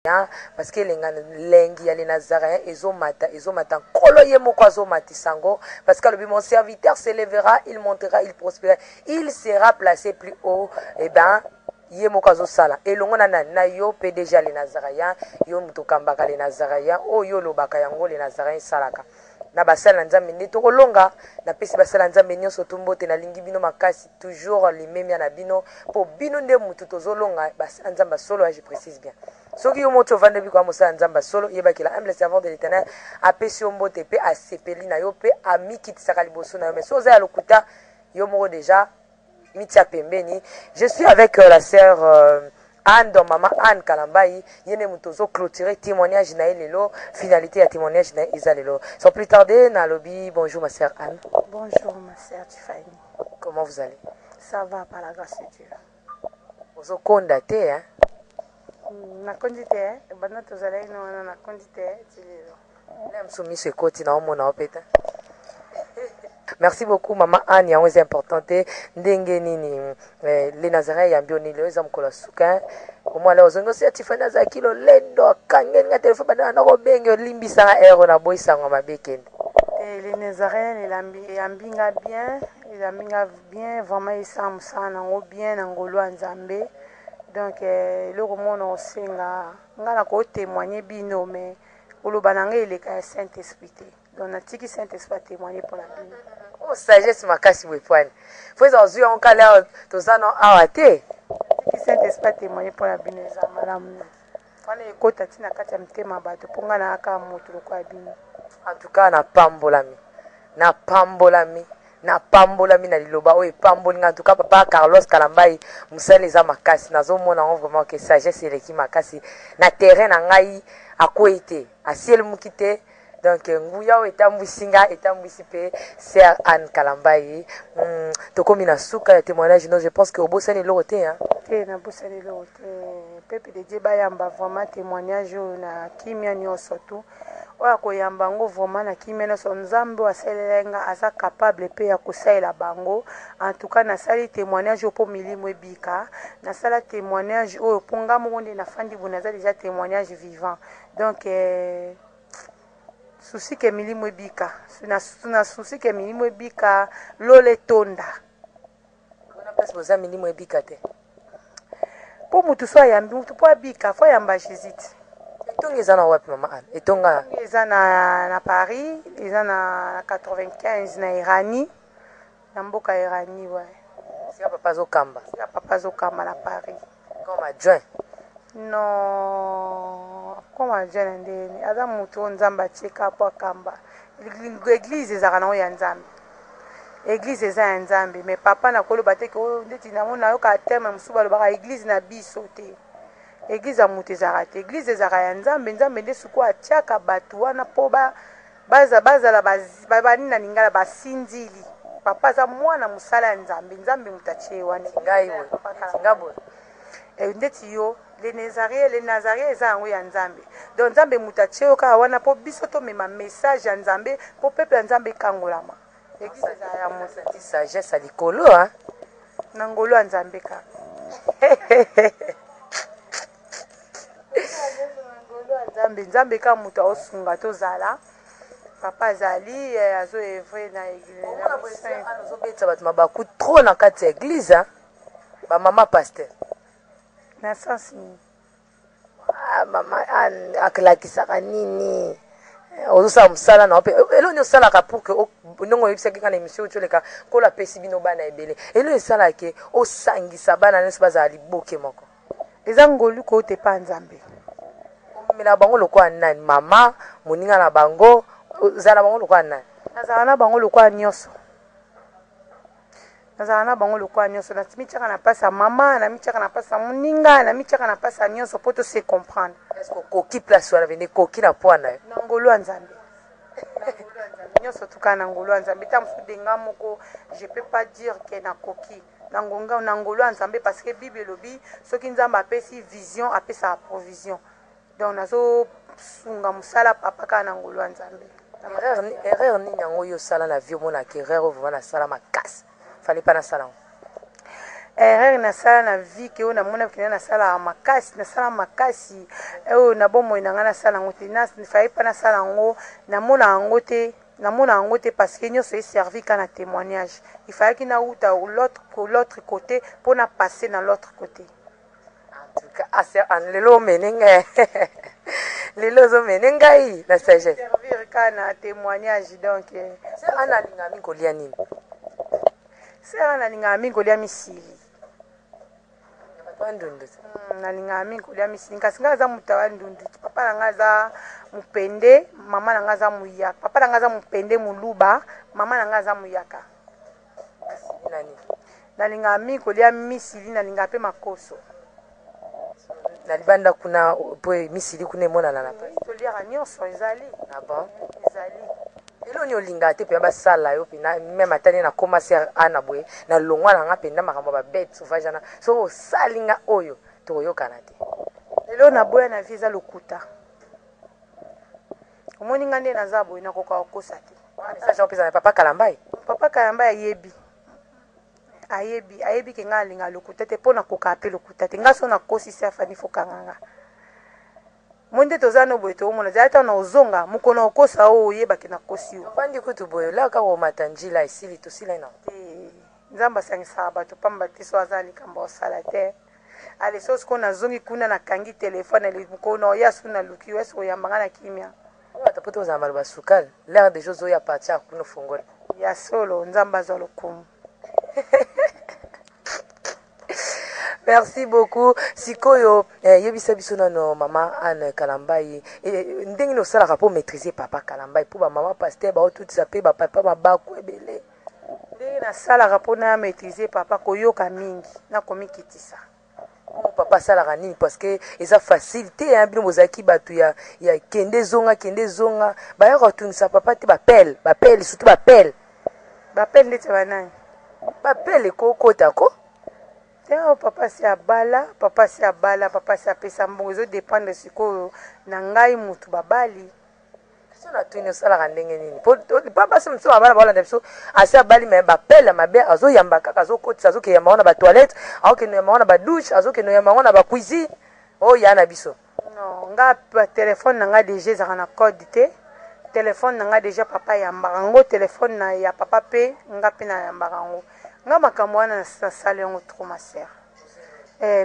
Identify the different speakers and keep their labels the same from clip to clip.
Speaker 1: Parce que elenga lengi ya le Nazaréen ezomata, ezomata, Nkolo ye moko azomatisa yango, parce que alobi: "Mon serviteur s'élèvera, il montera, il prospérera, il sera placé plus haut." Eh ben, ye moko azosala elongo na nani? Na yo, PDG ya le Nazaréen. Yo moto okambaka le Nazaréen, oyo olobaka yango, le Nazaréen esalaka na basali na Nzambe nde tokolonga. Napesi basali na Nzambe nyonso to mbote. Nalingi bino makasi, toujours limemia na bino, mpo bino nde motu tozolonga. Basali na Nzambe solo, je précise bien. Soki yo moti ovandi bikoya mosala Nzambe solo, yebakela humble servant de l'Éternel apesi yo mbote mpe asepeli na yo mpe amikitisaka liboso na yo. Mais so oza ya lokuta, yo moko déjà mitia pembeni. Je suis avec la sœur Anne, donc mama Anne Kalambai. Ye nde moto ozoclôturer témoignage na ye lelo. Finalité ya témoignage na ye eza lelo. Sans plus tarder, nalobi bonjour, ma sœur Anne.
Speaker 2: Bonjour, ma sœur Tiffany.
Speaker 1: Comment vous allez?
Speaker 2: Ça va, par la grâce de Dieu.
Speaker 1: Ozokonda te, hein?
Speaker 2: Nakondi te. Banda tozalaki na wana, nakondi te ti lelo.
Speaker 1: Na mosu miso ekoti na omona o peta. Merci beaucoup, mama Anne. Yango eza important te. Ndenge nini le Nazaréen yambi yo nini? Oyo eza mokolo ya suka. Omwana ozongi osi ya Tifani, azalaki lolendo, akangeli nga telefone, bandana na kobenge, olimbisanga ero na boyisango mabe ekende.
Speaker 2: Le Nazaréen eyambi nga bien, eyambi nga bien vraiment. Esala mosala nango bien na ngolu ya Nzambe. Donc eloko mona osenga nga na kotémoigne bino, mais koloba na ngai eleka ya Saint Esprit te. Donc natiki Saint Esprit atémoigne mpona bino.
Speaker 1: O sagesse makasi boye pwani fo eza ozwi yango kala, toza no awa te.
Speaker 2: Natiki Saint Esprit atémoigne mpona bino. Eza malamu mingi wana, ekota ntina kati ya mitema bato, mpo ngai nayaka moto lokola bino.
Speaker 1: En tout cas, napambolami, napambolami, napambolami na liloba oyo epamboli nga. En tout cas, papa Carlos Kalambai, mosala eza makasi. Nazomona yango vraiment ke sagesse eleki makasi na terrain na ngai. Akwei te, asielemuki te. Donc nguya oyo etambwisi nga, etambwisi mpe sœur Anne Kalambai. Tokomi na suka ya témoignage. No, je pense que obosani eloko te, hein?
Speaker 2: Te, nabosani eloko te. Peuple de Dieu bayamba vraiment témoignage oyo na kimia nyonso. Tu oyo akoyamba yango vraiment na kimia nyonso. Nzambe oyo asalela nga aza capable mpe ya kosalela bango. En tout cas, nasali témoignage oyo mpo milimo ebika. Nasala témoignage oyo mpo nga moko nde nafandi boye, naza déjà témoignage vivant. Donc souci ke milimo ebika, na souci ke milimo ebika, lola etonda.
Speaker 1: Wana place boza, milimo ebika te.
Speaker 2: Mpo motu so ayambi motu mpo abika, fo ayamba Jésus te.
Speaker 1: Etonga eza na wapi, mama Anne? Etonga?
Speaker 2: Eza na Paris, eza na 95 na Erani, na mboka Erani wa.
Speaker 1: Sika papa azokamba.
Speaker 2: Sika papa azokamba na Paris.
Speaker 1: Comme adjoint?
Speaker 2: Non, comme adjoint na ndeni? Aza motu oyo Nzambe atieka mpo akamba église. Ezalaka nango ya Nzambe, église eza ya Nzambe. Mais papa, nakoloba te ke oyo ndeti nango nayoka terme mosusu balobaka église na biso te. Église ya moto ezalaka te, église ezalaka ya Nzambe. Nzambe nde sikoyo atiaka bato wana mpo bazala banini na lingala, basinzili. Papa aza mwana mosala ya Nzambe, Nzambe moto atie wana.
Speaker 1: Ngai boye, nga boye.
Speaker 2: Ndeti yo, le Nazaréen, le Nazaréen eza yango ya Nzambe. Donc Nzambe moto atie yo kaka wana mpo biso tomema message ya Nzambe, mpo peuple ya Nzambe ekangolama. Église ezala ya moto.
Speaker 1: Sagesse ya likolo, hein?
Speaker 2: Na ngolu ya Nzambe kaka, na ngolu ya Nzambe. Nzambe kaka moto aosunga tozala. Papa azali, azo œuvre na
Speaker 1: église. Ozobetisa bato mabaku trop na kati ya église, bamama pasteur.
Speaker 2: Na sens nini?
Speaker 1: Ah, mama akelakisaka nini? Ozosala mosala na yo mpe eloko nini osalaka pour que ndenge oyebisaki nga na émission oyo oleka, Nkolo apesi bino bana ebele, eloko esalaka osangisa bana nyonso bazala liboke moko?
Speaker 2: Eza ngolu kouta epa Nzambe.
Speaker 1: Omemela bango lokola nani? Mama moninga na bango, ozala na bango lokola nani?
Speaker 2: Nazala na bango lokola nyonso, nazala na bango lokola nyonso. Namitiaka na mpasi ya mama, namitiaka na mpasi ya moninga, namitiaka na mpasi ya nyonso mpo tose comprendre.
Speaker 1: Est-ce okoki place wana pene, ekoki na poids na yo?
Speaker 2: Na ngolu ya Nzambe, na ngolu ya Nzambe nyonso tukaa, na ngolu ya Nzambe. Ta mosusu denga moko, je peux pas dire ke nakoki na ngonga, na ngolu ya Nzambe, parce que Bible elobi soki Nzambe apesi vision, apesaka provision. Donc nazosunga mosala papa kaka na ngolu ya Nzambe.
Speaker 1: Erreur nini yango oyo osala na vie, omonaka erreur oyo vraiment nasala makasi, fallait pas nasala yango?
Speaker 2: Erreur nasala na vie ke oyo namona kenda nasalaka makasi, nasala makasi oyo na bomoi na ngai nasala yango te, fallait pas nasala yango, namona yango te, namona yango te parce que nyonso eservi ka na témoignage. Il fallait nauta l'autre côté mpo na passer na l'autre côté.
Speaker 1: En tout cas, ah, sœur Anne, lelo omene ngai, lelo ozomene ngai na sagesse.
Speaker 2: Servir ka na témoignage donc.
Speaker 1: Sœur Anne alingaka mingi kolia nini?
Speaker 2: Sœur Anne alingaka mingi kolia misili.
Speaker 1: Bato ya ndundu.
Speaker 2: Nalingaka mingi kolia misili, kasi ngai aza moto ya ndundu. Papa na ngai aza mopende, mama na ngai aza moyaka. Papa na ngai aza mopende moluba, mama na ngai aza moyaka.
Speaker 1: Misili nani?
Speaker 2: Nalingaka mingi kolia misili, nalingaka mpe makoso.
Speaker 1: Na libanda kuna po misili kuna emonana na
Speaker 2: place. Toliaka nyonso ezali.
Speaker 1: Ah bon?
Speaker 2: Ezali.
Speaker 1: Eloko nini olingaka te mpenza basala yo mpenza, meme ata nde nakoma sœur Anna boye, nalongwa na nga mpenza makambo ya babete sauvage wana, soki osali nga oyo tokoyokana te?
Speaker 2: Lelo naboya na vie eza lokuta. Omoni nga nde naza boye, nakoka kokosa te.
Speaker 1: Message opesa na Papa Kalambayi?
Speaker 2: Papa Kalambayi ayebi. Ayebi, ayebi ke nga alinga lokuta te, mpo nakoka mpe lokuta te. Nga so nakosi se afandi fo kanga nga. Moi nde toza no boye toomona zala ntango na ozonga mokolo na okosa oyo oyebake nakosi yo.
Speaker 1: Ofandi kutu boye olaka kaka komata njila esili tosila na.
Speaker 2: Te, Nzambe asangisaka bato pamba te, so aza na likambo osala te. Ale so sikoyo nazongi kuna nakangi telefone mokolo na oya su naluki yo ese oyamba nga na kimia.
Speaker 1: Bato po tozala maloba sukali l'air deja ozoya parti ya kuna ofongola.
Speaker 2: Ya solo Nzambe azwa lokumu.
Speaker 1: Merci beaucoup. Sikoyo yebisa biso nano mama Anne Kalambayi, ndenge nini osalaka po maîtriser papa Kalambayi, po ba mama pasteur ba otutisa pe ba papa mabaku ebele?
Speaker 2: Ndenge nasalaka po na maîtriser papa, koyoka mingi na komikitisa.
Speaker 1: Bongo papa asalaka nini? Parce que eza facile te, hein, bino bozalaki bato ya kende zonga, kende zonga, bayaka kotungisa papa te, bapele, bapele, surtout bapele.
Speaker 2: Bapele ndeti ya banani?
Speaker 1: Bapele ekokota ko.
Speaker 2: Te, oyo papa si abala, papa si abala, papa si apesa mbongo, ezo dépendre sikoyo na ngai mutu babali.
Speaker 1: So na tuni osalaka ndenge nini? Po pa basi mosusu babala baolanda biso, asi abali me bapele mabe azoyamba kaka, azokotisa, azokeyamba yango na batoilette, azokende yamba yango na badouche, azokende yamba yango na bacuisine oyo ya na biso.
Speaker 2: Non, nga telefone na nga deja ezalaka na code te. Telefone na nga deja papa ayambaka yango, telefone na ya papa pe nga pe nayambaka yango. Nga makambo wana nasali yango trop ma sœur.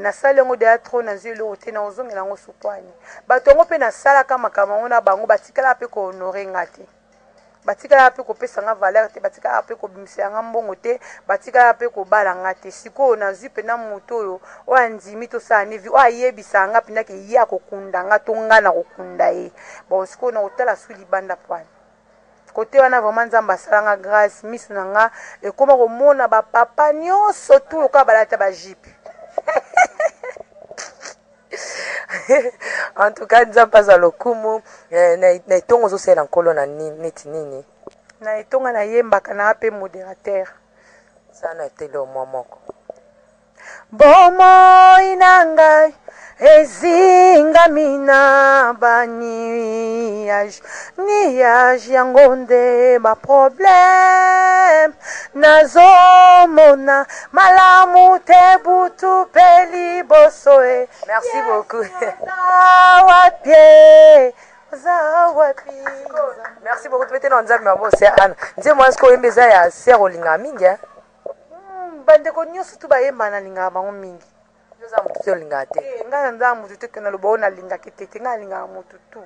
Speaker 2: Nasali yango deja trop, nazwi eloko te, nakozongela yango sukwani. Bato yango mpe nasalaka makambo yango na bango, batikalaka mpe kohonore nga te, batikalaka mpe kopesa nga valeur te, batikalaka mpe kobimisela nga mbongo te, batikalaka mpe kobala nga te. Sikoyo nazwi mpenza moto oyo oyo andimi tosala ne vie, oyo ayebisaka nga mpenza ke ye akokunda nga to nga nakokunda ye. Bon, sikoyo nakotala su libanda pwani kote wana. Vraiment Nzambe asala nga grâce, miso na nga ekoma komona bapapa nyonso tu lokola balata bajipe.
Speaker 1: En tout cas, Nzambe aza lokumu. Na etongo ozosalela Nkolo na neti nini?
Speaker 2: Na etonga nayembaka, na mpe modérateur.
Speaker 1: Sana etele mwa moko.
Speaker 2: Bomoi na ngai ezingami na banuage, nuage yango nde baproblème, nazomona malamu te butu mpe liboso e.
Speaker 1: Merci beaucoup.
Speaker 2: Oza wapi? Oza wapi?
Speaker 1: Merci beaucoup. Tobete na Nzambe maboko. Sœur Anne, nzembo wana sikoyo oyemba eza ya sœur olingaka mingi, hein?
Speaker 2: Bandeko nyonso tu bayemba, nalingaka bango mingi.
Speaker 1: Oza motu te olingaka te?
Speaker 2: Ngai na nza motu te ke naloba oyo nalingaki te te. Ngai nalingaka motu tu,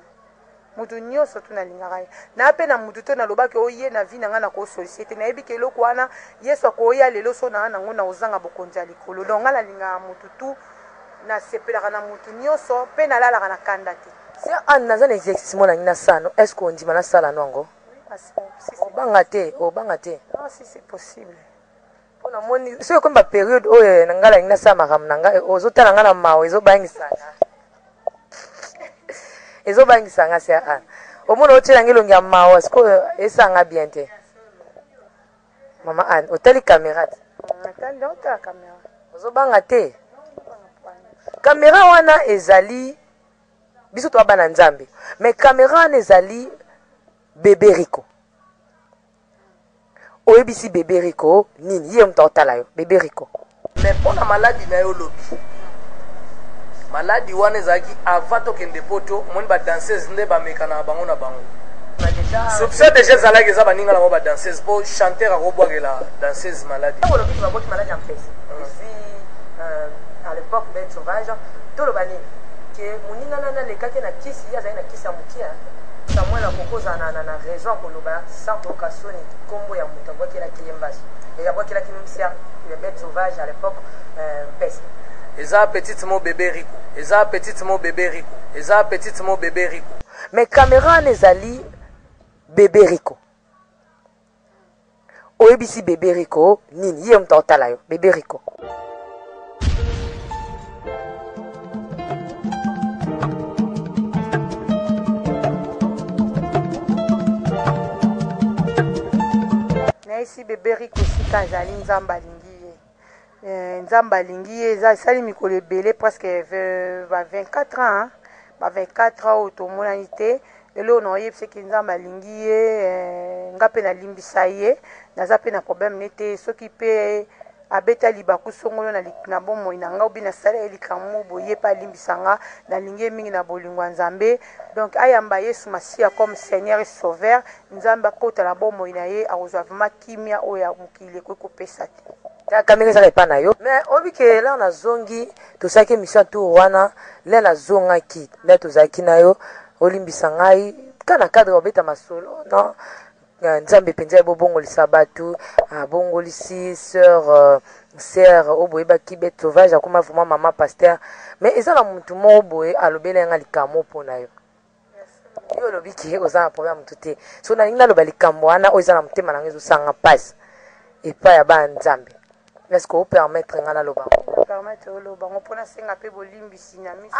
Speaker 2: motu nyonso tu nalingaka ye. Na mpe na motu te nalobaki oye na vie na ngai nakosolise te. Nayebi ke eloko wana Yesu akoya lelo so naa nango na kozanga bokonzi ya likolo. Donc ngai nalingaka motu tu, nasepelaka na motu nyonso mpe nalalaka na kanda te.
Speaker 1: Sœur Anne, naza na exercice moko nangi nasala. Est ce que ondima nasala no yango? Obanga te, obanga te?
Speaker 2: Non, si c'est possible.
Speaker 1: Mpo namoni soki ekomi baperiode oyo na ngai nalingi nasala makambo na ngai, ozotala ngai na mawa, ezobangisa nga, ezobangisa nga. Sœur Anne, omona otiela ngai elongi ya mawa, sikoyo esanga bien te. Mama Anne, otali caméra te?
Speaker 2: Natali, naotala caméra.
Speaker 1: Ozobanga te? Caméra wana ezali biso toa bana Nzambe, mais caméra wana ezali bebe Rico. Oyebisi bebe Rico nini? Ye moto aotala yo, bebe Rico.
Speaker 3: Mais mpo na maladi na yo olobi, maladi wana ezalaki avant tokende Poto. Omoni, badanseuse nde bamekana bango na bango. Soupçon déjà ezalaki, eza baninga na bango badanseuse, mpo chanteur akobwakela danseuse maladi.
Speaker 1: Olobi babwaki maladi ya mpese ezwi à l'époque Bête Sauvage. Toloba nini ke moninga nani alekaki na kisi? Ye azali na kisi ya mokie. Samuel akoki kozala na raison ya koloba sans koyoka soni nkombo ya moto abwakelaki ye mbaso, abwakelaki msia Bête Sauvage à l'époque mpese.
Speaker 3: Eza petite mo bébé Rico, eza petite mo bébé Rico, eza petite mo bébé Rico.
Speaker 1: Mais caméra wana ezali bébé Rico. Oyebisi bébé Rico nini? Ye moto aotala yo, bébé Rico.
Speaker 2: Nayesi bébé Rico esika azali, Nzambe alingi ye. Nzambe alingi ye. Eza esali mikolo ebele, presque ba 24 ans, ba 24 ans oyo tomonani te. Lelo na oyebisi eke Nzambe alingi ye. Nga mpe nalimbisa ye, naza mpe na problème ne te. Soki mpe abeta libaku songolo na bomoi na nga, obi nasala ye likambo boye, mpe alimbisa nga. Nalingi ye mingi na bolingo ya Nzambe. Donc ayamba Yesu Masiya comme Seigneur et Sauveur. Nzambe akota na bomoi na ye, akozwa vraiment kimia oyo ya mokili ekoki kopesa te.
Speaker 1: Caméra ezaka epa na yo, mais oyebi ke lere nazongi, tosalaki émission ya tour wana. Le nazongaki nde tozalaki na yo. Olimbisa ngai ka na cadre obeta masolo. Non, Nzambe mpenza ebobongolisa bato, abongolisi sœur, sœur oyo boyebaki Bête Sauvage, akoma vraiment mama pasteur. Mais eza na motu moko boye alobeli yanga likambo mpo na yo. Yo olobi ke oza na problème ya motu te. So nalingi naloba likambo wana oyo eza na motema na ngai, ezosanga mpasi epai ya bana Nzambe. Est ce que opermettre ngai naloba?
Speaker 2: Permettre oloba ngo mpona senga mpe bolimbisi na miso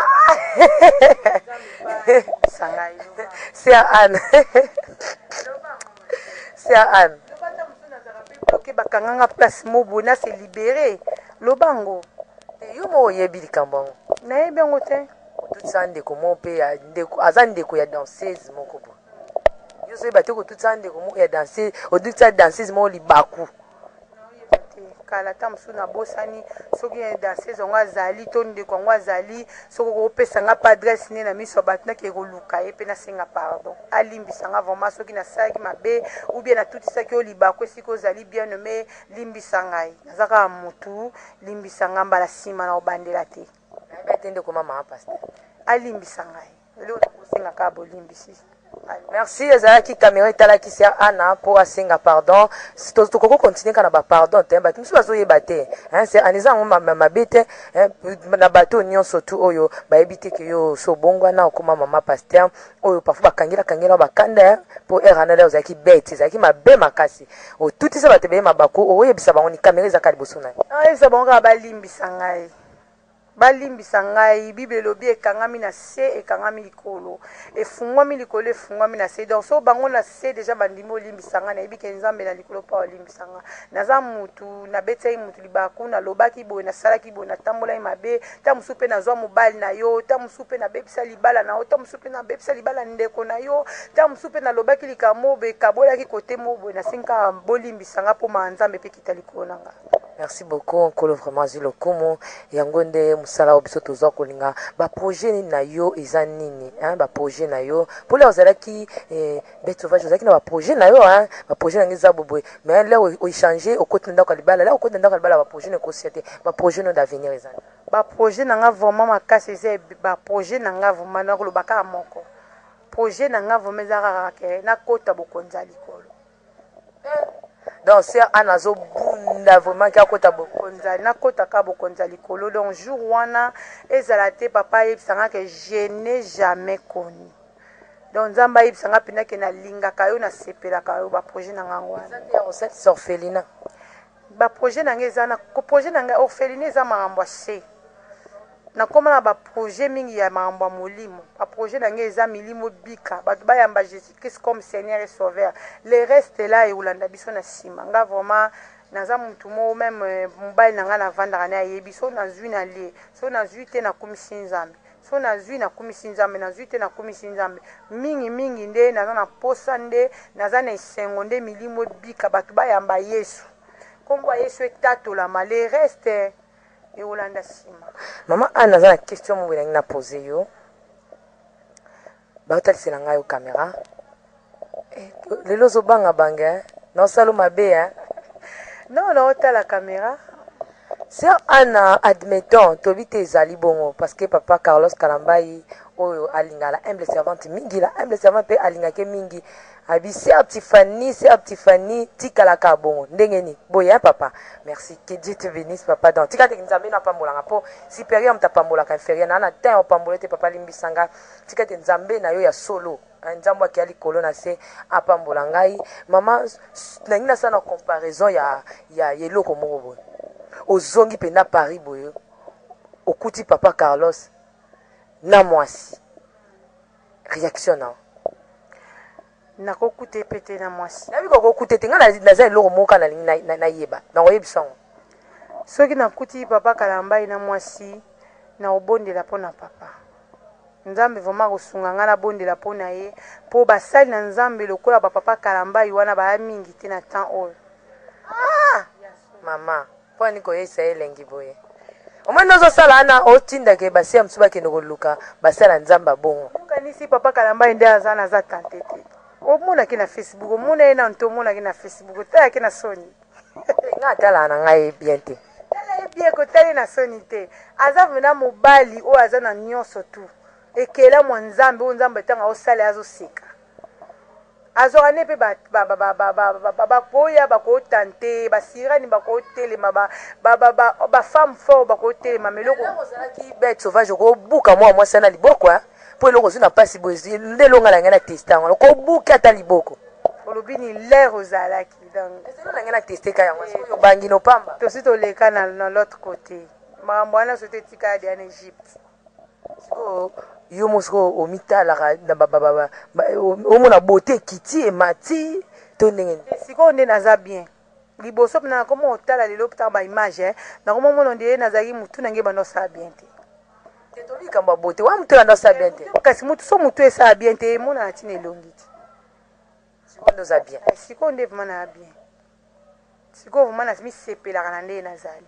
Speaker 2: ngai.
Speaker 1: Sœur Anne, sœur Anne.
Speaker 2: Oke, bakanganga place mo boye, na se libéré. Lobango.
Speaker 1: Yo moko oyebi likambo yango.
Speaker 2: Nayebi yango te.
Speaker 1: Otutisa ndeko moko mpe ya ndeko, aza ndeko ya danseuse moko boye. Yo ozoyeba te, kotutisa ndeko moko ya danseuse, otutisa danseuse moko libaku.
Speaker 2: Te, kala ata mosusu nabosani. Soki danseuse yango azali to ndeko yango azali, soki okopesa nga mpe adresse ne na miso ya bato, nakee koluka ye mpe nasenga pardon, alimbisa nga vraiment soki nasalaki mabe ou bien natutisaki yo libaku. Esika ozali, bien aimé, limbisa ngai, naza kaka motu, limbisa nga. Mbala nsima na kobandela te.
Speaker 1: Nayebi te ndeko mama pasteur.
Speaker 2: Alimbisa ngai. Eloko nakosenga kaka bolimbisi.
Speaker 1: Merci. Ezalaki caméra etalaki sœur Anna mpo asenga pardon. Tokoki continuer kaka na bapardon te, bato mosusu bazoyeba te. Sœur Anna, eza yango mabe te na bato nyonso tu oyo bayebi te ke yo so obongwana, okóma mama pasteur, oyo parfois bakangela kangela bakanda mpo ere wana ozalaki bête, ezalaki mabe makasi, otutisa bato ebele mabaku. Oyebisa bango ni caméra ezaka liboso na yo.
Speaker 2: Oyebisa bango kaka balimbisa ngai, balimbisa ngai. Bible elobi ekangami na se, ekangami likolo, efungwami likolo, efungwami na se. Donc so bango na se déjà bandimi olimbisa ngai, nayebi ke Nzambe na likolo mpo olimbisa ngai. Naza mutu, nabetisaki mutu libaku, nalobaki boye, nasalaki boye, natambolaki mabe. Ta mosusu mpe nazwa mobali na yo, ta mosusu mpe nabebisa libala na yo, ta mosusu mpe nabebisa libala ndeko na yo, ta mosusu mpe nalobaki likambo boye, ekabolaki kote mo boye. Nasengi kaka bolimbisa nga mpo maa Nzambe mpe kita likolo na nga.
Speaker 1: Merci beaucoup. Nkolo vraiment azwi lokumu. Yango nde mosala oyo biso tozwa kolinga. Baprojet nini na yo eza nini, hein? Baprojet na yo mpo lere ozalaki bête sauvage, ozalaki na baprojet na yo, hein? Baprojet na ngai eza boboye, mais lere oéchange, okoti na ndako ya libala, lere okoti na ndako ya libala, baprojet na ekosia te. Baprojet no d'avenir eza nini?
Speaker 2: Baprojet na nga vraiment makasi eza baprojet na nga vraiment, nakoloba kaka moko. Projet na nga vraiment eza kaka ke nakota bokonzi ya likolo.
Speaker 1: Donc sœur Anne azobunda vraiment ke akota
Speaker 2: bokonzi, nakota kaka bokonzi ya likolo. Donc jour wana ezala te papa ayebisanga ke je n'ai jamais connu. Donc Nzambe ayebisanga mpenza ke nalingaka yo, nasepelaka yo. Baprojet na ngango wana.
Speaker 1: Osalisa orphelinat?
Speaker 2: Baprojet na ngai eza na projet na ngai orphelinat, eza makambo ya se. Nakóma na baprojet mingi ya makambo ya molimo. Baprojet na ngai eza milimo bika, bato bayamba Jésus Christ comme Seigneur et Sauveur. Le reste là ekolanda biso na nsima. Nga vraiment naza mutu moko, même mobali na ngai navandaka na ayebi. So nazwi na lie, so nazwi te, nakumisi Nzambe. So nazwi, nakumisi Nzambe, nazwi te, nakumisi Nzambe. Mingimingi nde naza na posa, nde naza na esengo nde milimo ebika, bato bayamba Yesu, nkombo ya Yesu etatolama. Le reste. Ekolanda nsima.
Speaker 1: Mama Anne, aza na question moko elangi na pose yo. Baotalisela ngai yo caméra. Eh, lelo ozobanga banga, eh? Naosala mabe, eh?
Speaker 2: Non, naotala caméra.
Speaker 1: Sœur Anna, admettons, tobi te ezali bongo, parce que papa Carlos Kalambayi, oyo alinga la humble servante mingi, la humble servante mpe alingaki mingi, abi sœur Tiffany, sœur Tiffany, tikalaka bongo, ndenge nini? Boye, hein, papa? Merci, que Dieu te bénisse, papa. Donc, tika te Nzambe na apambolanga, po supérieur moto apambolaka inférieur, na na temps opambola te, papa limbisanga, tika te Nzambe na yo ya solo, hein, Nzambe akia likolo na se apambola ngai. Mama, nangi nasala na comparaison ya eloko moko boye. Ozongi mpenza Paris boye, okuti papa Carlos na mwasi, réaction na
Speaker 2: Nakokuta ye te na mwasi.
Speaker 1: Nayebi kokokuta te. Ngai naza eloko moko kaka nalingi nayeba, nakoyebisa yango.
Speaker 2: Soki nakuti papa Kalambai na mwasi, nakobondela mpo na papa. Nzambe vraiment akosunga ngai nabondela mpo na ye, mpo basali na Nzambe lokola bapapa Kalambai wana baya mingi te na temps oyo.
Speaker 1: Ah! Mama, mpo ani koyesa ye elengi boye? Omoni ozosala wana, otindake basi ya mosusu bakende koluka basala Nzambe abongo.
Speaker 2: Okanisi papa Kalambai nde aza naza tante te? Omonaki na Facebook, omona ye nanu te? Omonaki na Facebook, otalaki na soni.
Speaker 1: Ngai atalaka na ngai bien te.
Speaker 2: Tala ye bien, kotala ye na soni te. Aza vraiment mobali oyo aza na nyonso tu, ekelamu ya Nzambe oyo Nzambe ntango aosala ye azoseka. Azwaka nde mpe bakoya, bakotante basirani, bakotelema, bafemme fort bakotelema meloko.
Speaker 1: Ozalaki bête sauvage, okobuka mwa mwasi na liboko mpo eloko ozwi na mpasi boye nde elonga na ngai na teste yango, okobuka ata liboko.
Speaker 2: Olobi ni l'air ozalaki donc.
Speaker 1: Ezelo na ngai na teste ka yango oyo obangi no pamba.
Speaker 2: Tosi toleka na l'autre côté. Makambo wana soki etika ya dia na Egypte.
Speaker 1: Sikoyo yo mo sikoyo omitalaka, omona beauté ekiti, emati to ndenge nini?
Speaker 2: Sikoyo nde naza bien. Liboso mpena nakoma kotala lelo ntango baimage, nakoma omona nde nazalaki motu na ngai banda osala bien te.
Speaker 1: Te, tolobi likambo ya beauté wana, motu olanda osala bien te.
Speaker 2: Kasi motu so motu esala bien te, emonana ntina elongi te.
Speaker 1: Sikoyo nde oza bien?
Speaker 2: Sikoyo nde vraiment naa bien. Sikoyo vraiment na misepelaka na ndenge nazali.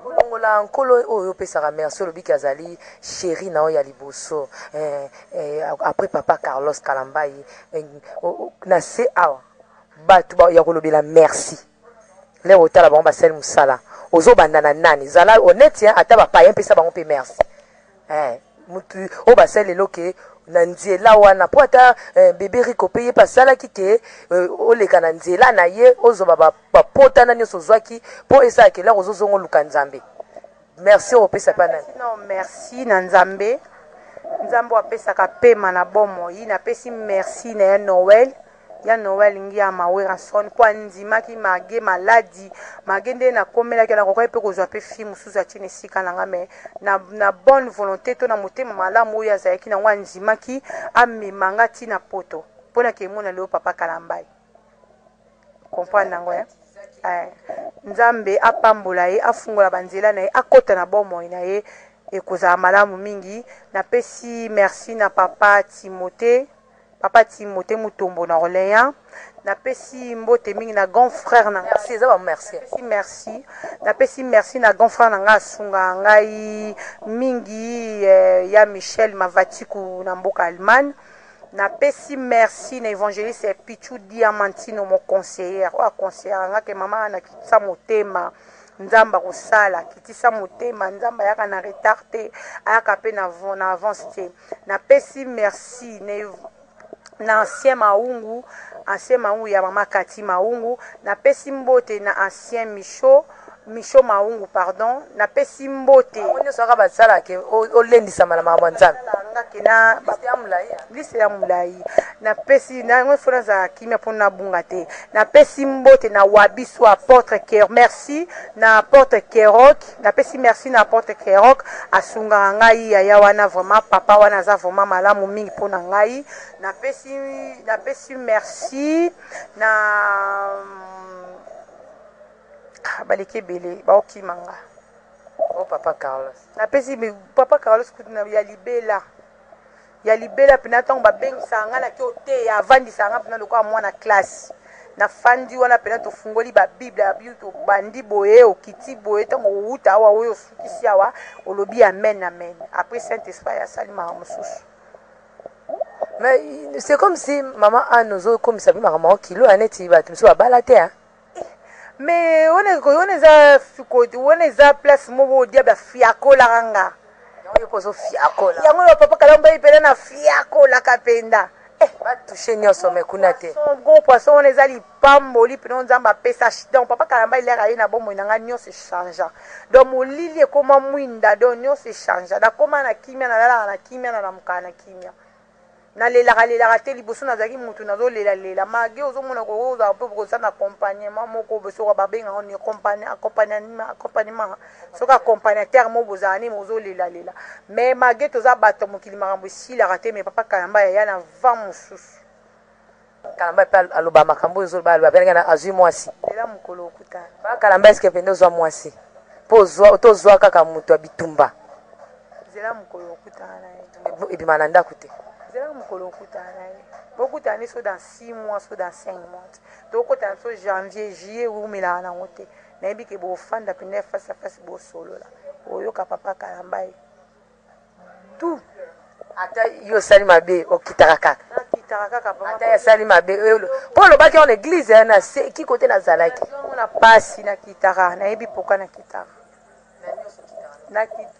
Speaker 1: Kolongola nkolo oyo opesaka merci, olobiki azali chéri na oyo ya liboso, après papa Carlos Kalambai, na se awa bato ya kolobela merci, lero otala bango basali mosala, ozobanda na nani? Zala honnête, ata bapaya mpesa bango mpe merci, mutu oyo basali lelo ke na nzela wana, mpo ata bebe Riko mpe ye mpe asalaki ke oleka na nzela na ye, ozwa bapotana nyonso ozwaki mpo esalaka eloko, ozozonga oluka Nzambe. Merci oyo opesa mpe nani?
Speaker 2: Non, merci na Nzambe. Nzambe oyo apesaka pema na bomoi, napesi merci na ya Noel, ya Noel Ngiama Werrason, mpo andimaki malgré maladie, malgré nde nakomelaki, nakokaki mpe kozwa mpe fille mosusu atie na esika na nga, mais na bonne volonté to na motema malamu oyo azalaki nango, andimaki amema nga ntina poto mpona kemona lelo papa Kalambai. Comprendre nango, eh? Nzambe apambola ye, afungola banzela na ye, akɔta na bomoi na ye, ekozala malamu mingi. Napesi merci na papa Timote, papa Timote Mutombo na Orléans. Napesi mbote mingi na grand frère na
Speaker 1: Merci, eza ba merci.
Speaker 2: Napesi merci, napesi merci na grand frère na ngai asunga ngai mingi, ya Michel Mavatiku na mboka Allemagne. Napesi merci na évangéliste Pichu Diamantino, mon conseiller oyo aconseillaka nga ke mama ana kitisa motema, Nzambe akosala, kitisa motema, Nzambe ayaka na retard te, ayaka mpe na avance te. Napesi merci na ancien Maungu, ancien Maungu ya mama Kati Maungu. Napesi mbote na ancien Micho, Micho Maungu, pardon. Napesi mbote.
Speaker 1: Bango nyonso kaka basalaka olendisama na makambo ya Nzambe.
Speaker 2: Ngake na liste ya molai, napesi nango fo nazala kimia mpo nabunga te. Napesi mbote na wabiso apôtre Ker, merci na apôtre Kerok. Napesi merci na apôtre Kerok, asungaka ngai. Yaya wana vraiment, papa wana aza vraiment malamu mingi mpo na ngai. Napesi merci na baleki ebele baokima nga.
Speaker 1: O papa Carlos.
Speaker 2: Napesi papa Carlos kutu ya libela, ya libela mpena. Ntango babengisaka ngai naki oteya, avandisaka ngai mpena lokola mwana classe. Nafandi wana mpena, tofungoli babible ya bible, tobandi boye, okiti boye, ntango owuta awa oyo osukisi awa, olobi amen, amen. Après, Saint Esprit asali makambo mosusu.
Speaker 1: Mais c'est comme si mama Anne ozokomisa mpe makambo yango kilo ya neti bato mosusu babala te, hein?
Speaker 2: Mais wana eza, wana eza place moko oyo diable afiakolaka nga.
Speaker 1: Yango yo mpo ozofiakola.
Speaker 2: Yango oyo papa Kalamba ye mpena nafiakolaka mpenza.
Speaker 1: Batouche nyonso, mais kuna te.
Speaker 2: Gros poisson wana eza lipamboli mpena Nzambe apesa. Donc papa Kalamba elaka ye na bomoi na ngai, nyonso echangea. Donc molili ekóma mwinda, donc nyonso echangea. Nakóma na kimia, nalalaka na kimia, nalamukaka na kimia, nalelaka lelaka te. Liboso nazalaki mutu nazolelalela mage. Ozomona, kozala mpe koza na accompagnement moko, soki babengaka ni accompagnement, soki accompagnateur mo bozala nini, ozolelalela. Mais mage toza bato ya mokili, makambo esilaka te. Mais papa Kalamba yaya na vent mosusu.
Speaker 1: Kalamba mpe aloba makambo oyo ozoloba, aloba mpe azwi mwasi.
Speaker 2: Lela mokolo okutana.
Speaker 1: Kalamba, eske mpenza ozwa mwasi mpo tozwa kaka moto ya bitumba?
Speaker 2: Zela mokolo okutana na ye.
Speaker 1: Ebima na ndako te.
Speaker 2: Zela mokolo okutana na ye. Bokutana so dans 6 mois, so dans 5 mois. Tokotana so janvier, juillet, wumelaka nango te. Nayebi ke bofanda mpenza face à face, bosolola, oyoka papa Kalamba ye tout.
Speaker 1: Ata yo osali mabe, okitaka kaka.
Speaker 2: Nakitaka kaka.
Speaker 1: Ata asali mabe, mpo olobaki wana église na seki kote nazalaki.
Speaker 2: Na pasi nakitaka, nayebi pourquoi nakitaka.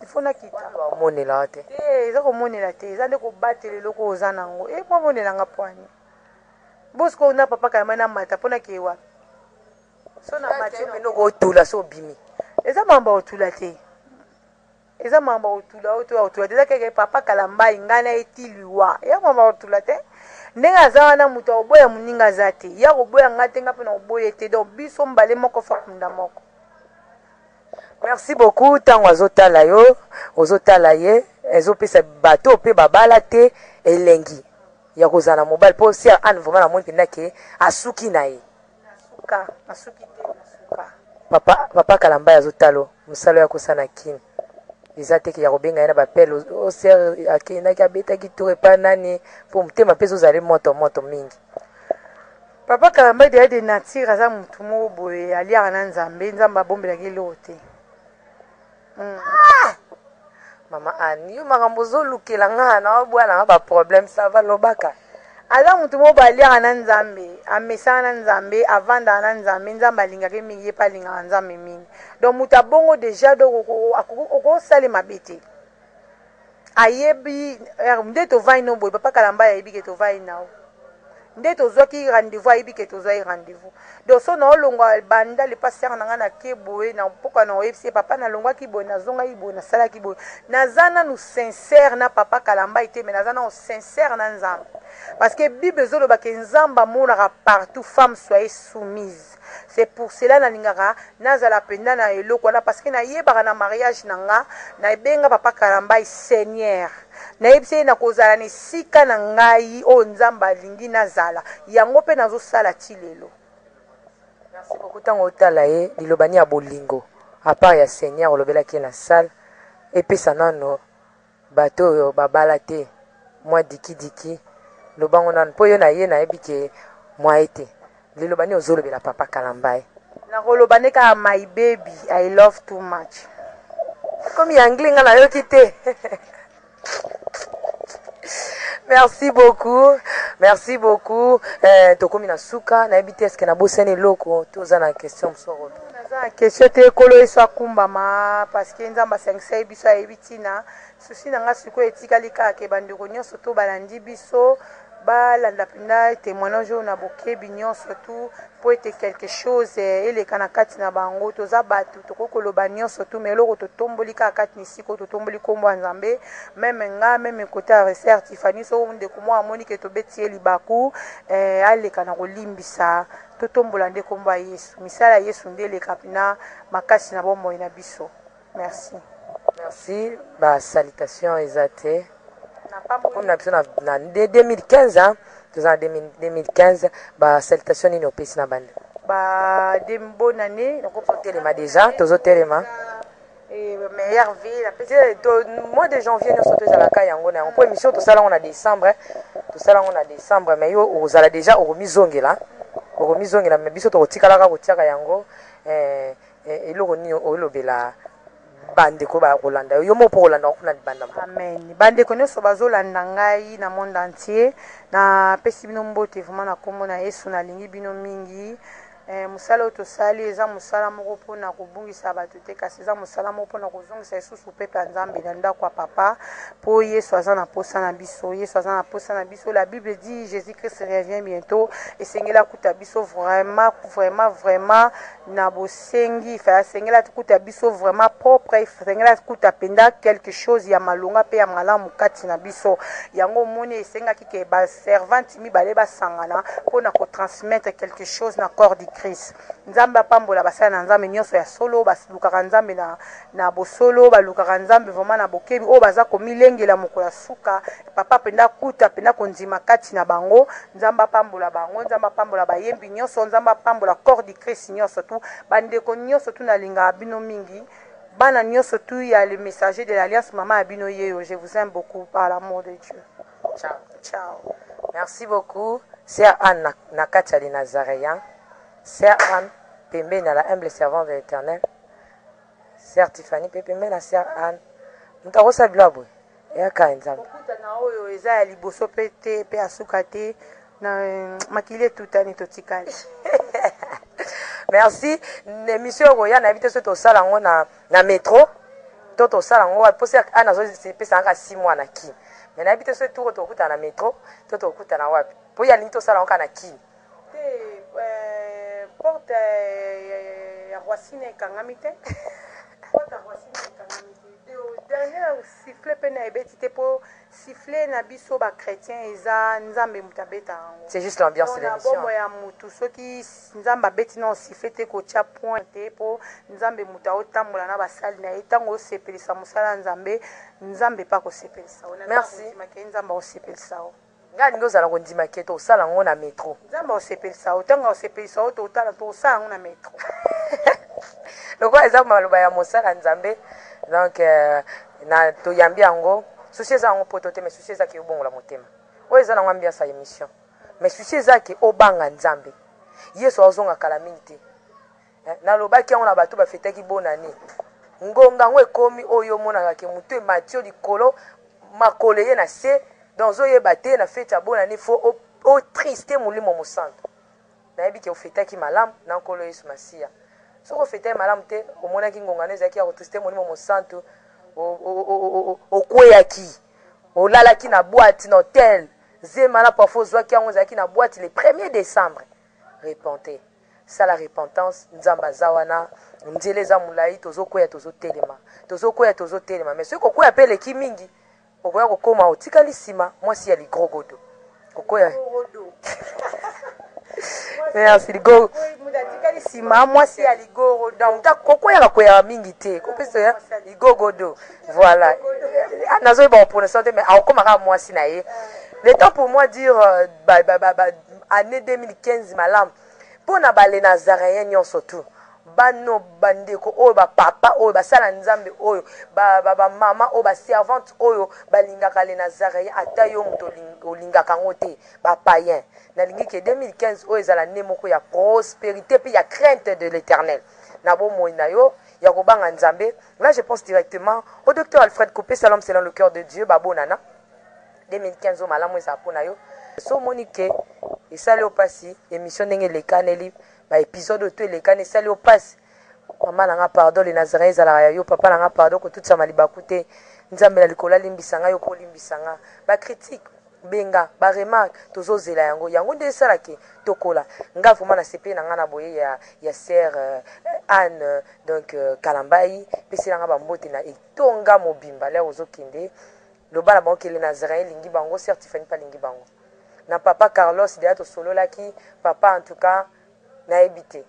Speaker 2: Ifo nakita.
Speaker 1: Omonela te.
Speaker 2: Te, eza komonela te, eza nde kobatela eloko oza nango. E mpo amonelanga pwani bosiko na papa Kalamba, namata mpo nakee wapi?
Speaker 1: So na mati otula so obimi.
Speaker 2: Eza makambo ya kotula te, eza makambo ya kotula oyo to ya kotula te. Eza keke papa Kalambai, ngai na ye ti liwa. Eza makambo ya kotula te. Ndenge aza wana, moto akoboya moninga aza te. Ya koboya ngai te, ngai mpe na koboya te. Donc biso mbale moko, fa kunda moko.
Speaker 1: Merci beaucoup. Ntango azotala yo, ozotala ye, ezopesa bato mpe babala te elengi ya kozala na mobali, mpo sœur Anne vraiment namoni mpenza ke asuki na ye.
Speaker 2: Nasuka, nasuki te, nasuka.
Speaker 1: Papa Kalamba azotala mosala oyo akosala na Kini, eza teke ya kobenga ye na bapele o sœur akendaki, abetaki tour epa nani, mpo motema mpe ezozala moto moto mingi.
Speaker 2: Papa Kalamba deya de nature aza motu moko boye, aliaka na Nzambe. Nzambe abombelaki eloko te.
Speaker 1: Ah! Mama Anne, yo makambo ozolukela nga na obwa nanga baproblème, ça va, lobaka.
Speaker 2: Aza motu moko boye, aliaka na Nzambe, amesaka na Nzambe, avandaka na Nzambe. Nzambe alingaki mingi ye, mpe alingaka Nzambe mingi. Donc moto abongo déjà, donc okosala mabe te. Ayebi nde tovandi no boye. Papa Kalamba ayebi ke tovandi nao, nde tozwaki rendez-vous, ayebi ke tozwaki rendez-vous. Donc so naolongwa banda le pasteur na ngai, nake boye na mpoka na oyebisi ye: "Papa, nalongwaki boye, nazongaki boye, nasalaki boye." Naza nanu sincère na papa Kalamba te, mais naza nanu sincère na Nzambe, parce que Bible ezolobaka Nzambe amonaka partout, femme soyez soumise. C'est pour cela nalingaka nazala mpenza na eloko wana, parce que nayebaka na mariage na nga, nabenga papa Kalambai Seigneur, nayebisi ye nakozala na esika na ngai oyo Nzambe alingi nazala. Yango mpe nazosala ti lelo.
Speaker 1: Merci beaucoup. Ntango otala ye, liloba ni ya bolingo à part ya Seigneur olobelaki ye na salle, epesa nano bato oyo babala te mwa dikidiki, lobango nano mpo yo na ye nayebi ke mwa ye te. Liloba nini ozolobela papa Kalambai?
Speaker 2: Nakoloba nde kaka: "My baby, I love too much."
Speaker 1: Komi anglais, nga nayoki te. Merci beaucoup, merci beaucoup. Tokomi na suka. Nayebi te eske nabosani eloko to oza na question mosusu?
Speaker 2: Naza na question te. Ekolo Yesu akumbama, parce que Nzambe asangisa ye biso, ayebi ntina. Susi na nga sikoyo etikali kaka ke bandeko nyonso to balandi biso balanda mpenza témoignage oyo na bokebi nyonso tu, mpo ete quelque chose eleka na kati na bango. Toza bato, tokoki koloba nyonso tu, mais eloko totomboli kaka kati na esika oyo, totomboli nkombo ya Nzambe. Même nga, même côté ya sœur Tifani, so ndeko moko amoni ke tobeti ye libaku, aleka na kolimbisa. Totombola nde nkombo ya Yesu, misala ya Yesu nde eleka mpena makasi na bomoi na biso. Merci.
Speaker 1: Merci. Basalutation eza te. Comme na biso na 2015, hein, toza na 2015. Basalutation nini opesi na bande?
Speaker 2: Ba bonne année.
Speaker 1: Tozotelema déjà, tozotelema.
Speaker 2: Meilleure vie.
Speaker 1: Mois de janvier nyonso tozalaka yango na yango, mpo émission tosala yango na décembre, tosala yango na décembre, mais yo ozala déjà okomizongela. Bokomizongela, mais biso tokotikalaka kotiaka yango. Eh, eh, eloko nini olobela bandeko bakolanda yo, yo moko mpo kolanda kuna libanda mpo?
Speaker 2: Amen. Bandeko nyonso bazolanda ngai na monde entier, napesi bino mbote vraiment na nkombo na Yesu. Nalingi bino mingi. Mosala oyo tosali eza mosala moko mpona kobungisa bato te, kasi eza mosala moko mpona kozongisa lisusu pepe ya Nzambe na ndako ya papa, mpo Yesu aza na posa na biso. Yesu aza na posa na biso. La Bible dit: Jésus Christ revient bientôt. Esengeli akuta biso vraiment, vraiment, vraiment na bosengi. Asengeli akuta biso vraiment propre, esengeli akuta mpenza quelque chose ya malonga mpe ya malamu kati na biso. Yango omoni, esengaki ke baservante mibale basangana mpona kotransmettre quelque chose na corps du Christ. Nzambe apambola basali na Nzambe nyonso ya solo, balukaka Nzambe na bosolo, balukaka Nzambe vraiment na bokebi, oyo baza komilengela mokolo ya suka. Papa mpenza akuta mpenza kondima kati na bango. Nzambe apambola bango, Nzambe apambola bayembi nyonso, Nzambe apambola corps du Christ nyonso tu, bandeko nyonso tu. Nalingaka bino mingi, bana nyonso tu ya Le Messager de l'Alliance. Mama ya bino yeyo, je vous aime beaucoup par l'amour de Dieu.
Speaker 1: Ciao.
Speaker 2: Ciao.
Speaker 1: Merci beaucoup, sœur Anne na kati ya Les Nazaréens. Sœur Anne pembeni na la humble servante de l'Éternel, sœur Tiffany mpe pembeni na sœur Anne. Moto akosala bilo ya boye eyaka ya Nzambe.
Speaker 2: Kokutana oyo eza ya liboso mpe te, mpe asuka te. Na makili etutani, totikali.
Speaker 1: Merci. Émission oyo koya, nayebi te soki tosala yango na métro to tosala yango wapi, mposa Anne azopesa kaka 6 mois na Kini, mais nayebi te soki toko tokutana na métro to tokutana wapi, mpo ye alingi tosala yango kaka na Kini.
Speaker 2: Te, porte ya Roissy ekangami te, porte ya Roissy ekangami te. Dernier sifflet mpe na ebeti te, mpo sifflet na biso bachrétien eza Nzambe moto abetaka yango.
Speaker 1: C'est juste l'ambiance de
Speaker 2: na
Speaker 1: l'émission.
Speaker 2: Bomoi ya motu, soki Nzambe abeti na sifflet te, kotia point te, mpo Nzambe moto aotambola na basali na ye. Ntango osepelisa mosala ya Nzambe, Nzambe mpe akosepelisa yo.
Speaker 1: Merci.
Speaker 2: Ndimaka ye, Nzambe akosepelisa yo.
Speaker 1: Ngai alingi ozala kondima ke tosala yango na métro.
Speaker 2: Nzambe akosepelisa yo. Ntango akosepelisa yo, totala, tosala yango na métro.
Speaker 1: Lokola eza maloba ya mosala Nzambe, donc na toyambi yango. Souci eza yango poto te, mais souci eza ke obongola motema. Oyo eza nango ambiance ya émission, mais souci eza ke obanga Nzambe. Yesu azonga kala mingi te. Nalobaki yango na bato bafetaki bonane. Ngonga yango ekomi oyo omonaka ke motu emati yo likolo, makolo eye na se, donc ozoyeba te. Na feti ya bonane, faut otriste Molimo Mosantu. Nayebi ke ofetaki malamu na Nkolo Yesu Masiya. Soki ofetaki malamu te, omonaki ngonga no ezalaki ya kotriste Molimo Mosantu, okweyaki, olalaki na boîte na hotel zema na parfois ozwaki yango ezalaki na boîte le 1er décembre. Repentez, sala repentance. Nzambe aza wana. Nzela eza molai, tozokwea, tozotelema, tozokwea, tozotelema, mais soki kokwea mpe eleki mingi, okoya kokóma otikali nsima, mwasi ya ligrogodo kokwea. Merci, ligo.
Speaker 2: Moto atikali nsima, mwasi ya ligoro.
Speaker 1: Donc kokweyaka kweyaka mingi te, kopesa ligogodo. Voilà, nazoyeba koprononcer te, mais akokóma kaka mwasi na ye. Le temps pour moi dire ba année 2015 malamu mpo na bale nazaréen nyonso tu, bano bandeko oyo, bapapa oyo basala Nzambe, oyo bamama oyo, baservante oyo balingaka le Nazaréen, ata yo moto olingaka yango te, bapayen. Nalingi ke 2015 oyo ezala nde moko ya prospérité mpe ya crainte de l'Éternel na bomoi na yo, ya kobanga Nzambe. Là, je pense directement au docteur Alfred Coupé, salam selon le cœur de Dieu. Babonana 2015 oyo malamu ezala mpo na yo. So omoni ke esali yo mpasi, émission ndenge elekaneli, baépisode oyo to elekani esali yo mpasi, mama na nga, pardon. Le Nazaréen ezalaka ya yo, papa na nga, pardon. Kotutisama libaku te. Nzambe na likolo alimbisa nga, yo mpo olimbisa nga. Bacritique, benga, baremarque, tozozela yango. Yango nde esalaki tokola. Nga vraiment nasepeli na nga na boye ya sœur Anne, donc Kalambai. Pesela nga bambote na etonga mobimba. Lere ozokende, loba na bango ke le Nazaréen elingi bango, sœur Tiffany mpe alingi bango, na papa Carlos deya tosololaki. Papa, en tout cas nayebi te.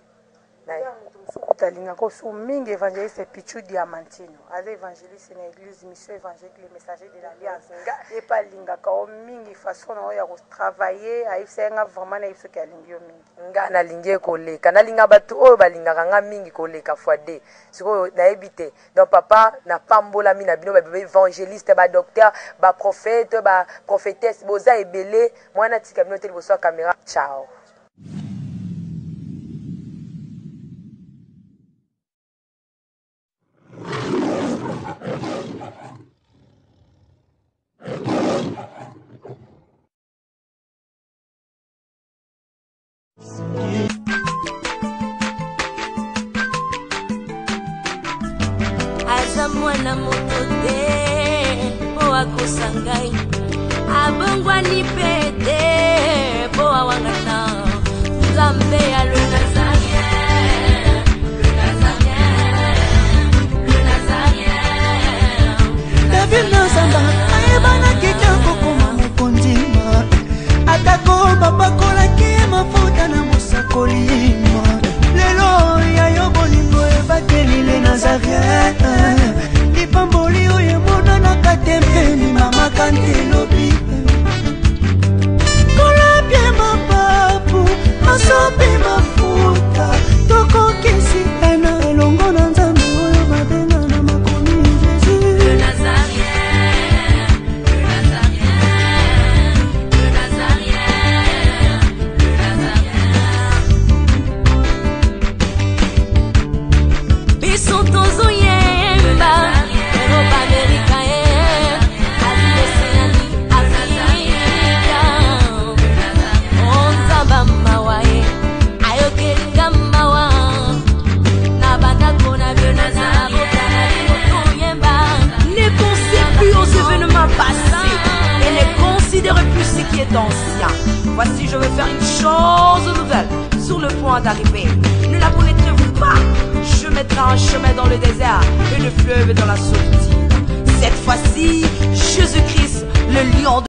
Speaker 2: Moto mosusu kuta alingaka osu mingi, évangéliste Pichu Diamantino, aza évangéliste na église Mission Évangélique Le Messager de l'Alliance. Ye mpe alingaka o mingi, façon na oyo ya kotravaille. Ayebisa ye nga vraiment, nayebi soki alingi yo mingi.
Speaker 1: Nga nalingi ye koleka. Nalinga bato oyo balingaka nga mingi koleka fois de sikoyo, nayebi te. Donc papa, napambolami na bino baévangéliste, badocteur, baprophète, baprophétesse, boza ebele. Mwana tika bino te liboso ya caméra. Ciao.
Speaker 4: Aza mwana moto te mpo akosa ngai, abongwani mpe te mpo awangana Nzambe ya le Nazarien, le Nazarien, le Nazarien.
Speaker 5: David Nazamba ayebanaki te kokoma mokonzi, atako bapakolaki ye mafuta na mosakoli. Lelo ya yo bolingo ebateli le Nazarien, lipamboli oyo emonanaka te mpeni mama kante elobi kolapie mapapu masopi mafuta tokokisi ena elongo na Nzambe oyo babenga na makomi Jésus.
Speaker 4: Le Nazarien, le Nazarien, le Nazarien, le Nazarien. Biso tozoyemba Europe, Amerika, Asie, Océanie, Afrika. O Nzamba mawa ye ayokelinga mawa na bandako na bino na boka na bino toyemba.
Speaker 6: Ne pensez plus aux événements passés et ne considérez plus ce qui est ancien. Voici, je vais faire une chose nouvelle sur le point d'arriver. Ne la connaîtrez-vous pas? Je mettrai un chemin dans le désert et le fleuve dans la solitude. Cette fois-ci, Jésus-Christ, le lion de